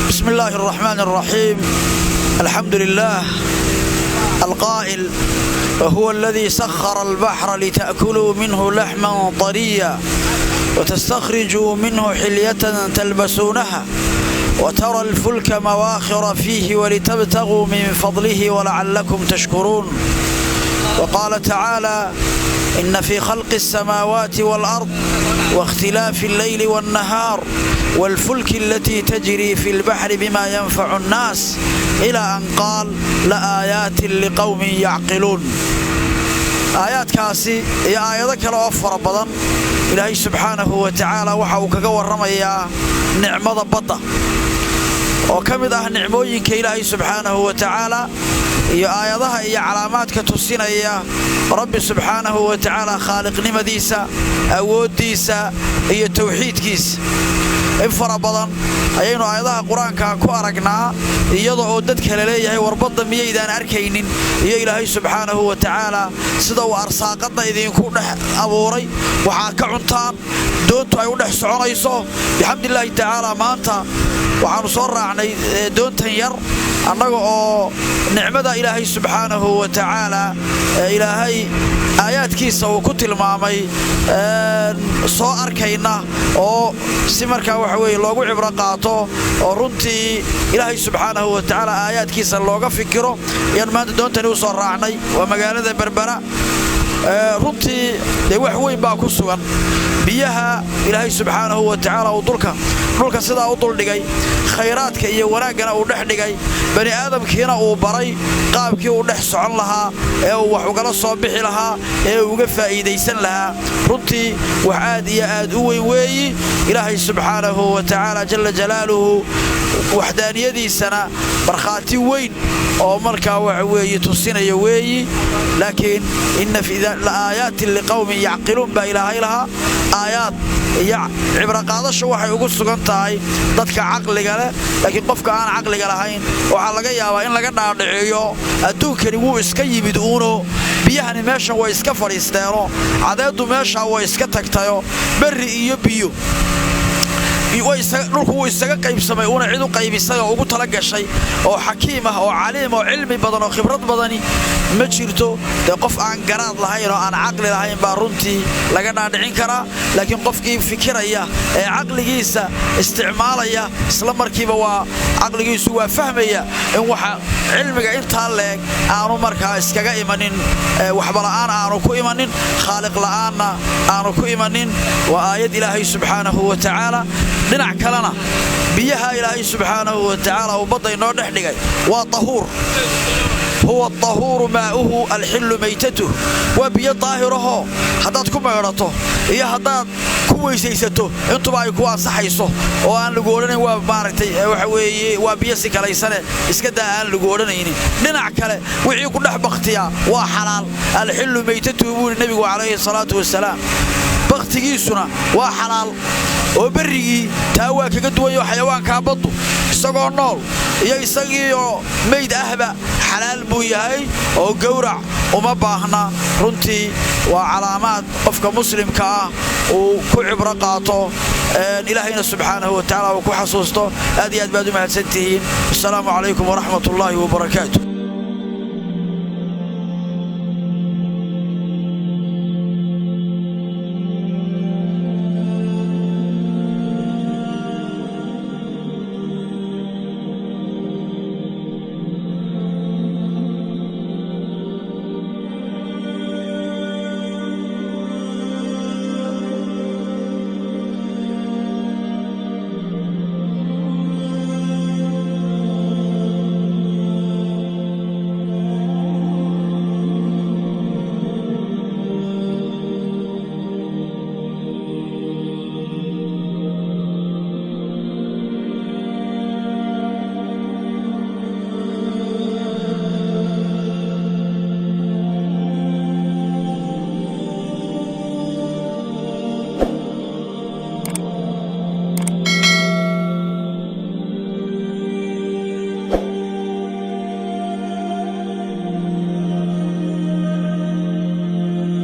بسم الله الرحمن الرحيم. الحمد لله القائل: وهو الذي سخر البحر لتأكلوا منه لحما طريا وتستخرجوا منه حلية تلبسونها وترى الفلك مواخر فيه ولتبتغوا من فضله ولعلكم تشكرون. وقال تعالى: إن في خلق السماوات والأرض واختلاف الليل والنهار والفلك التي تجري في البحر بما ينفع الناس، إلى أن قال: لآيات لقوم يعقلون. Aayaadkaasi iyo aayado kale oo fara badan, Ilaahay subxaanahu wa tacaala waxa uu kaga warramayaa nicmada badda, oo ka mid ah nicmooyinka Ilaahay subxaanahu wa tacaala iyo aayadaha iyo calaamaadka tusinaya Rabbi subxaanahu wa tacaala khaaliqnimadiisa, awooddiisa iyo tawxiidkiisa. In fara badan ayaynu aayadaha Qur-aanka ku aragnaa iyada oo dadka la leeyahay: "War, badda miyaydaan arkaynin iyo Ilaahay subxaanahu wa tacaala sida uu arsaaqadda idinku dhex abuuray, waxaa ka cuntaan, doontu ay u dhex soconayso?" Bixamdillaahi tacaala, maanta waxaannu soo raacnay doontan yar, annaga oo nicmada Ilaahay subxaanahu wa tacaala, Ilaahay aayaadkiisa uu ku tilmaamay, soo arkayna, oo si markaa waxa weye loogu cibro qaato oo runtii Ilaahay subxaanahu wa tacaala aayaadkiisa looga fikiro ayaan maanta doontani u soo raacnay. Waa magaalada Berbera. Runtii dee wax weyn baa ku sugan biyaha Ilaahay subxaanahu wa tacaala uu dulka dhulka sidaa u duldhigay, khayraadka iyo wanaaggana uu dhex dhigay, bani aadamkiina uu baray qaabkii uu dhex socon lahaa ee uu wax ugala soo bixi lahaa ee uu uga faa'iidaysan lahaa. Runtii wax aad iyo aad u weyn weeyi. Ilaahay subxaanahu wa tacaala jalla jalaaluhu waxdaaniyadiisana markhaati weyn oo markaa waxa weeye tusinaya weeyi. Laakiin "إن في لآيات لقوم يعقلون" baa Ilaahay lahaa. Aayaad iyo cibraqaadasha waxay ugu sugan tahay dadka caqliga leh, laakiin qofka aan caqliga lahayn waxaa laga yaabaa in laga dhaadhiciyo adduunkani wuu iska yimid uuno, biyahani meeshan way iska fadhiisteeno, cadeeddu meeshaa way iska tagtayo, berri iyo biyo dhulku wuu isaga qaybsamay uuna cid u qaybisay oo ugu tala gashay oo xakiim ah oo caliim oo cilmi badan oo khibrad badani ma jirto. Dee qof aan garaad lahayn oo aan caqli lahayn baa runtii laga dhaadhicin karaa, laakiin qofkii fikiraya ee caqligiisa isticmaalaya, isla markiiba waa caqligiisu waa fahmaya in waxa cilmiga intaa leeg aanu markaa iskaga imanin, waxbala'aan aanu ku imanin, khaaliq la'aanna aanu ku imanin. Waa aayad Ilaahay subxaanahu wa tacaala. Dhinac kalena, biyaha Ilaahay subxaanahu wa tacaala uu badda inoo dhex dhigay waa tahuur. "هو الطهور ماؤه الحل ميتته." Waa biyo daahirahoo haddaad ku maydhato iyo haddaad ku weysaysato intuba ay ku ansaxayso, oo aan lagu odhanayn waa maaragtay waxa weeye waa biyo si kalaysane, iska daa aan lagu odhanaynin. Dhinac kale, wixii ku dhex bakhtiyaa waa xalaal. "الحل ميتته" buu yidhi Nebigu calayhi salaatu wasalaam. Bakhtigiisuna waa xalaal, oo berrigii taa waa kaga duwanyo. Xayawaankaa baddu isagoo nool iyo isagiioo meyd ahba xalaal buu yahay oo gowrac uma baahna. Runtii waa calaamaad qofka muslimka ah uu ku cibro qaato, Ilaahayna subxaanahu wa tacala uu ku xasuusto. Aad iyo aad baad u mahadsantihiin. Asalaamu calaykum waraxmat ullaahi wabarakaatu.